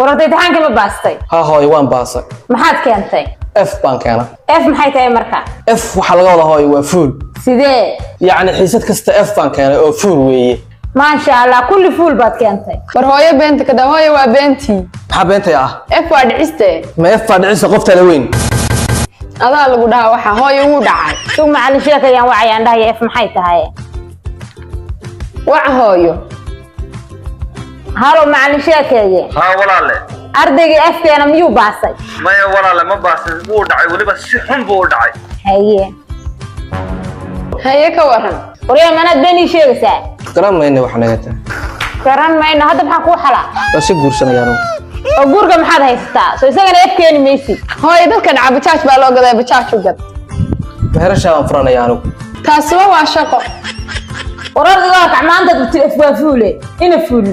Wararta imtixaanka ma baastay? Ha hooyo, waan baasay. Maxaad keentay? F baan keenay. F maxay tahay marka? F waxaa laga wada, hooyo, waa full. Sidee? Yacni xiisad kasta F baan keenay oo full weeye. Maasha Allah, kulli full baad keentay. War hooyo, beenta kada. Hooyo, waa beentii. Maxaa beentay ah? F waa dhiciste. Ma F baa dhicisa, qoftaada weyn? Adaa lagu dhahaa waxa. Hooyo, wuu dhacay. Sug, macallin sheekayaan wacayaan dhahaya F maxay tahay. Wac, hooyo. Halo, macallin sheekeeye. Haa, walaale. Ardaygii F keena miyuu baasay? Maya walaale, ma baasin. Wuu dhacay, weliba si xun buu u dhacay. Haye. Haye, ka waran? Waryaa, manaad been ii sheegaysaa? Garan mayna wax naga tahay. Garan mayno. Hadda maxaa kuu xalaa? Waa si guursanayaan. Oo guurka maxaad haysataa? Soo isagana F keeni maysid. Hooyo, dadka dhaca bajaaj baa loo gadaa, bajaaj u gad. Meherashaa baan furanaya anigu. Taasiba waa shaqo. War, ardayga kac maanta F waa full, ina full.